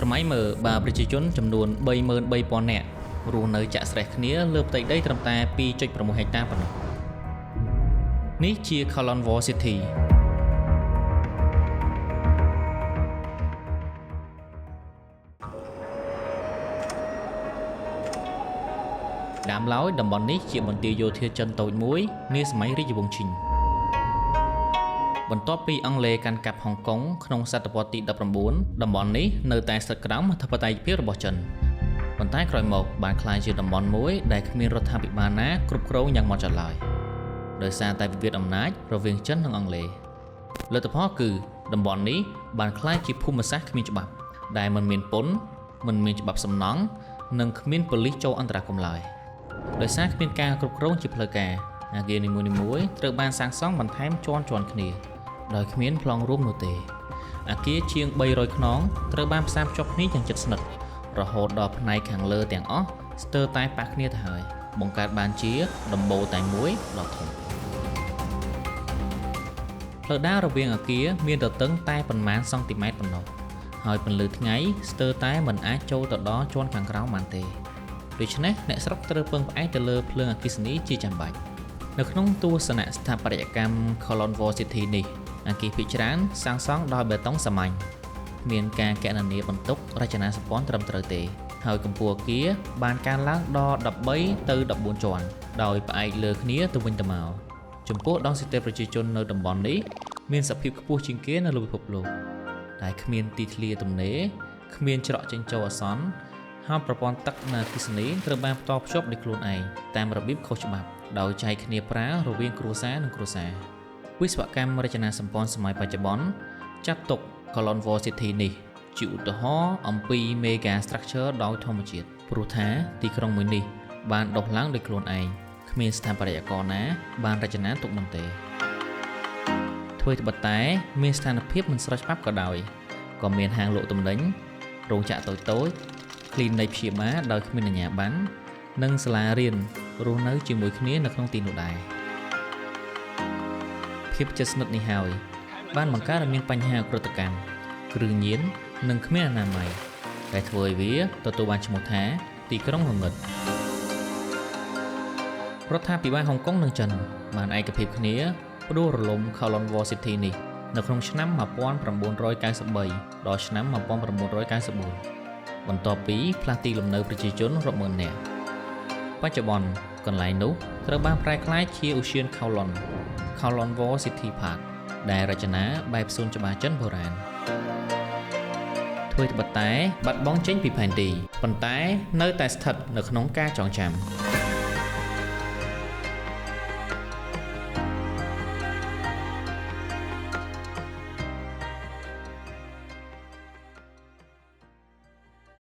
ស្រមៃមើលបើប្រជាជនចំនួន33,000នាក់រស់នៅចាក់ស្រេះគ្នាលើផ្ទៃដីត្រឹមតែ2.6ហិកតាប៉ុណ្ណោះនេះជា Kowloon Walled City ដើមឡើយតំបន់នេះជាបន្ទាយយោធាចិនតូចមួយនាសម័យរាជវង្សឈិងបន្ទាប់ពីអង់គ្លេសកាន់កាប់ហុងកុងក្នុងសតវត្សទី19តំបន់នេះនៅតែស្ថិតក្រោមអធិបតេយ្យភាពរបស់ចិនប៉ុន្តែក្រោយមកបានក្លាយជាតំបន់មួយដែលគ្មានរដ្ឋាភិបាលណាគ្រប់គ្រងយ៉ាងម៉ត់ចត់ឡើយដោយសារតែវិវាទអំណាចរវាងចិននិងអង់គ្លេសលទ្ធផលគឺតំបន់នេះបានក្លាយជាភូមិសាស្ត្រគ្មានច្បាប់ដែលមិនមានពន្ធមិនមានច្បាប់សំណង់និងគ្មានប៉ូលីសចូលអន្តរាគមន៍ឡើយដោយសារគ្មានការគ្រប់គ្រងជាផ្លូវការអាគារនីមួយៗត្រូវបានសាងសង់បន្ថែមជាន់ៗគ្នាដោយគ្មានប្លង់រួមនោះទេអាគារជាង300ខ្នងត្រូវបានផ្សារភ្ជាប់គ្នាយ៉ាងជិតស្និទ្ធរហូតដល់ផ្នែកខាងលើទាំងអស់ស្ទើរតែប៉ះគ្នាទៅហើយបង្កើតបានជាដំបូលតែមួយដ៏ធំផ្លូវដើររវាងអាគារមានទទឹងតែប៉ុន្មានសង់ទីម៉ែត្រប៉ុណ្ណោះហើយពន្លឺថ្ងៃស្ទើរតែមិនអាចចូលទៅដល់ជាន់ខាងក្រោមបានទេដូច្នេះអ្នកស្រុកត្រូវពឹងផ្អែកទៅលើភ្លើងអគ្គិសនីជាចាំបាច់នៅក្នុងទស្សនៈស្ថាបត្យកម្ម Kowloon Walled City នេះអាគារភាគច្រើនសាងសង់ដោយបេតុងសាមញ្ញមានការកណនាបន្ទុករចនាសម្ព័ន្ធត្រឹមត្រូវទេហើយកម្ពស់អាគារបានកើនឡើងដល់13ទៅ14ជាន់ដោយផ្អែកលើគ្នាទៅវិញទៅមកចំពោះដង់ស៊ីតេប្រជាជននៅតំបន់នេះមានសភាពខ្ពស់ជាងគេនៅលើពិភពលោកតែគ្មានទីធ្លាទំនេរគ្មានច្រកចេញចូលអាសន្នហើយប្រព័ន្ធទឹកនិងអគ្គិសនីត្រូវបានផ្តភ្ជាប់ដោយខ្លួនឯងតាមរបៀបខុសច្បាប់ដោយចែកគ្នាប្រើរវាងគ្រួសារនិងគ្រួសារវិស្វកម្មរចនាសម្ព័ន្ធសម័យបច្ចុប្បន្នចាត់ទុក Kowloon Walled City នេះជាឧទាហរណ៍អំពី Mega Structure ដោយធម្មជាតិព្រោះថាទីក្រុងមួយនេះបានដុះឡើងដោយខ្លួនឯងគ្មានស្ថាបត្យករណាបានរចនាទុកមុនទេធ្វើត្បិតតែមានស្ថានភាពមិនស្របច្បាប់ក៏ដោយក៏មានហាងលក់ទំនិញរោងចក្រតូចៗគ្លីនិកព្យាបាលដោយគ្មានអាជ្ញាប័ណ្ណនិងសាលារៀនរស់នៅជាមួយគ្នានៅក្នុងទីនោះដែរភាពជិតស្និទ្ធនេះហើយបានបង្កើតឲ្យមានបញ្ហាឧក្រិដ្ឋកម្មគ្រឿងញៀននិងគ្មានអនាម័យដែលធ្វើឲ្យវាទទួលបានឈ្មោះថាទីក្រុងងងឹតរដ្ឋាភិបាលហុងកុងនិងចិនបានឯកភាពគ្នាផ្ដួលរលំ Kowloon Walled City នេះនៅក្នុងឆ្នាំ1993ដល់ឆ្នាំ1994បន្ទាប់ពីផ្លាស់ទីលំនៅប្រជាជនរាប់ម៉ឺននាក់បច្ចុប្បន្នកន្លែងនោះត្រូវបានប្រែក្លាយជាឧទ្យាន Kowloon Kowloon Walled City Park ដែលរចនាបែបសួនច្បារចិនបុរាណធ្វើត្បិតតែបាត់បង់ចេញពីផែនទីប៉ុន្តែនៅតែស្ថិតនៅក្នុងការចងចាំ។